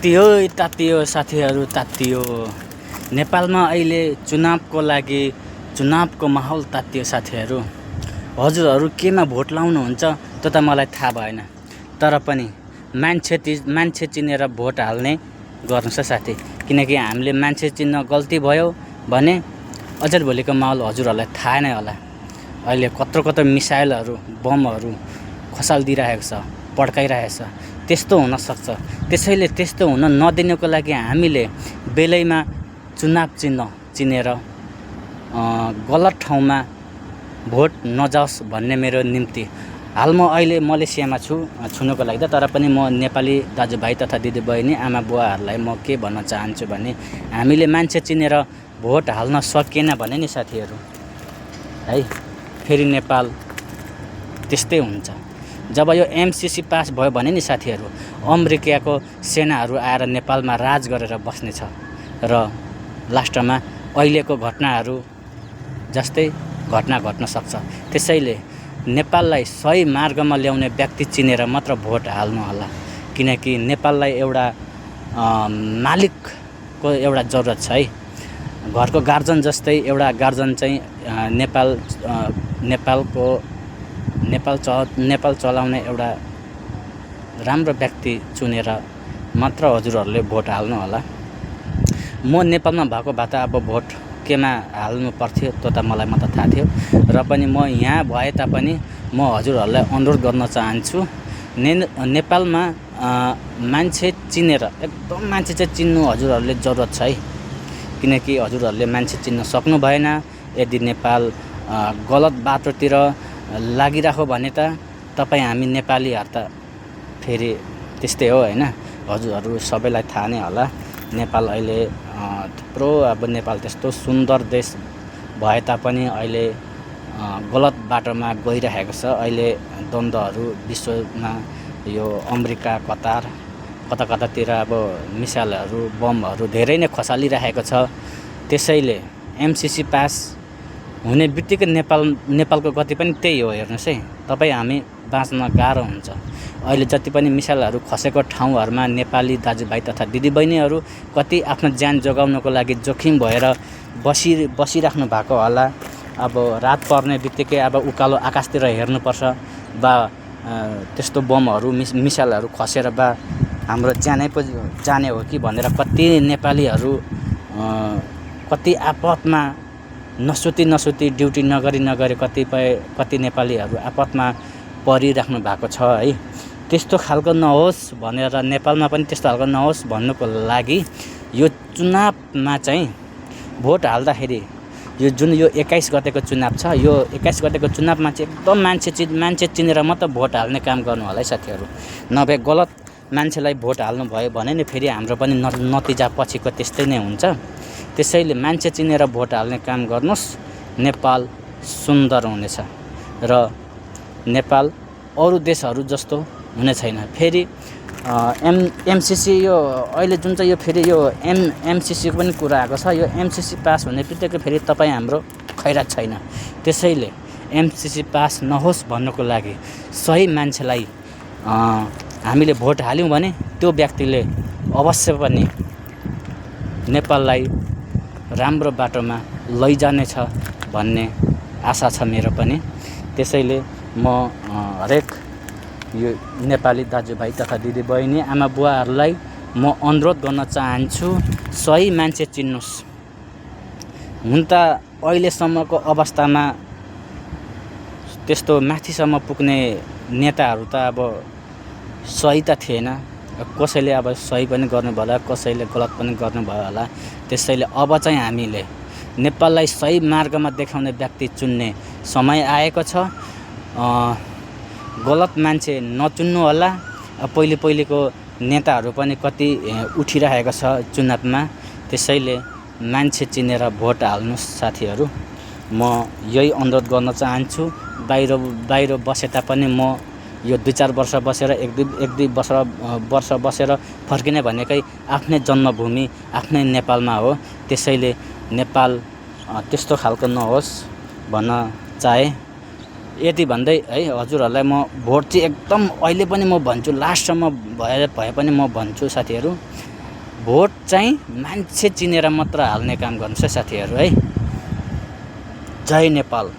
तातियो साथीहरू तातियो। नेपालमा अहिले चुनावको लागि चुनावको माहौल तातियो साथीहरू। हजुरहरू केमा भोट लाउनुहुन्छ त्यो त मलाई थाहा भएन, तर पनि मान्छे चिनेर भोट हाल्ने गर्नुहोस् है साथी। किनकि हामीले मान्छे चिन्न गल्ती भयो भने अझ भोलिको माहौल हजुरहरूलाई थाहा नै होला। अहिले कत्रो मिसाइलहरू बमहरू खसालिदिइरहेको छ, पड्काइरहेको छ। त्यस्तो हुन सक्छ। त्यसैले त्यस्तो हुन नदिनुको लागि हामीले बेलैमा चुनाव चिन्ह चिनेर गलत ठाउँमा भोट नजाओस् भन्ने मेरो निम्ति। हाल म अहिले मलेसियामा छुनुको लागि तर पनि म नेपाली दाजुभाइ तथा दिदीबहिनी आमा बुवाहरूलाई म के भन्न चाहन्छु भने हामीले मान्छे चिनेर भोट हाल्न सकिएन भने नि साथीहरू है फेरि नेपाल त्यस्तै हुन्छ। जब यो एमसिसी पास भयो भने नि साथीहरू अमेरिकाको सेनाहरू आएर नेपालमा राज गरेर बस्नेछ र लास्टमा अहिलेको घटनाहरू जस्तै घटना घट्न सक्छ। त्यसैले नेपाललाई सही मार्गमा ल्याउने व्यक्ति चिनेर मात्र भोट हाल्नु होला। किनकि नेपाललाई एउटा मालिकको एउटा जरुरत छ है। घरको गार्जन जस्तै एउटा गार्जन चाहिँ नेपाल चलाउने एउटा राम्रो व्यक्ति चुनेर मात्र हजुरहरूले भोट हाल्नु होला। म नेपालमा भएको भए त अब भोट केमा हाल्नु पर्थ्यो त्यो त मलाई मात्र थाहा थियो, र पनि म यहाँ भए तापनि म हजुरहरूलाई अनुरोध गर्न चाहन्छु नेपालमा मान्छे चिनेर एकदम मान्छे चाहिँ चिन्नु हजुरहरूले जरुरत छ है। किनकि हजुरहरूले मान्छे चिन्न सक्नु भएन। यदि नेपाल गलत बाटोतिर लागिराख्यो भने त तपाईँ हामी नेपालीहरू त फेरि त्यस्तै हो होइन। हजुरहरू सबैलाई थाहा नै होला नेपाल अहिले थुप्रो अब नेपाल त्यस्तो सुन्दर देश भए तापनि अहिले गलत बाटोमा गइरहेको छ। अहिले द्वन्द्वहरू विश्वमा यो अमेरिका कतार कतातिर अब मिसाइलहरू बमहरू धेरै नै खसालिरहेको छ। त्यसैले एमसिसी पास हुने बित्तिकै नेपालको गति पनि त्यही हो। हेर्नुहोस् है, तपाईँ हामी बाँच्न गाह्रो हुन्छ। अहिले जति पनि मिसाइलहरू खसेको ठाउँहरूमा नेपाली दाजुभाइ तथा दिदीबहिनीहरू कति आफ्नो ज्यान जोगाउनको लागि जोखिम भएर बसिराख्नु भएको होला। अब रात पर्ने बित्तिकै अब उकालो आकाशतिर हेर्नुपर्छ बा त्यस्तो बमहरू मिसाइलहरू खसेर बा हाम्रो ज्यानै पो जाने हो कि भनेर कति नेपालीहरू कति आपतमा नसुती ड्युटी नगरी कति नेपालीहरू आपतमा परिराख्नु भएको छ है। त्यस्तो खालको नहोस् भनेर नेपालमा पनि त्यस्तो खालको नहोस् भन्नुको लागि यो चुनावमा चाहिँ भोट हाल्दाखेरि यो जुन यो 21 गतेको चुनाव छ, यो 21 गतेको चुनावमा चाहिँ एकदम मान्छे चिनेर मात्र भोट हाल्ने काम गर्नु होला है साथीहरू। नभए गलत मान्छेलाई भोट हाल्नु भयो भने नि फेरि हाम्रो पनि नतिजा पछिको त्यस्तै नै हुन्छ। त्यसैले मान्छे चिनेर भोट हाल्ने काम गर्नुहोस्। नेपाल सुन्दर हुनेछ र नेपाल अरू देशहरू जस्तो हुने छैन। फेरि एमसिसी यो अहिले जुन चाहिँ यो फेरि यो एमसिसीको पनि कुरा आएको छ। यो एमसिसी पास हुने बित्तिकै फेरि तपाईँ हाम्रो खैरात छैन। त्यसैले एमसिसी पास नहोस् भन्नुको लागि सही मान्छेलाई हामीले भोट हाल्यौँ भने त्यो व्यक्तिले अवश्य पनि नेपाललाई राम्रो बाटोमा लैजानेछ भन्ने आशा छ मेरो पनि। त्यसैले म हरेक यो नेपाली दाजुभाइ तथा दिदीबहिनी आमा बुवाहरूलाई म अनुरोध गर्न चाहन्छु सही मान्छे चिन्नुहोस्। हुन त अहिलेसम्मको अवस्थामा त्यस्तो माथिसम्म पुग्ने नेताहरू त अब सही त थिएन। कसैले अब सही पनि गर्नुभयो होला, कसैले गलत पनि गर्नुभयो होला। त्यसैले अब चाहिँ हामीले नेपाललाई सही मार्गमा देखाउने व्यक्ति चुन्ने समय आएको छ। गलत मान्छे नचुन्नु होला। पहिलेको नेताहरू पनि कति उठिरहेको छ चुनावमा। त्यसैले मान्छे चिनेर भोट हाल्नुहोस् साथीहरू। म यही अनुरोध गर्न चाहन्छु। बाहिर बसे तापनि म यो 2-4 वर्ष बसेर एक दुई वर्ष बसेर फर्किने भनेकै आफ्नै जन्मभूमि आफ्नै नेपालमा हो। त्यसैले नेपाल त्यस्तो खालको नहोस् भन्न चाहे। यति भन्दै है हजुरहरूलाई म भोट चाहिँ एकदम अहिले पनि म भन्छु, लास्टसम्म भए पनि म भन्छु साथीहरू, भोट चाहिँ मान्छे चिनेर मात्र हाल्ने काम गर्नुहोस् है साथीहरू है। जय नेपाल।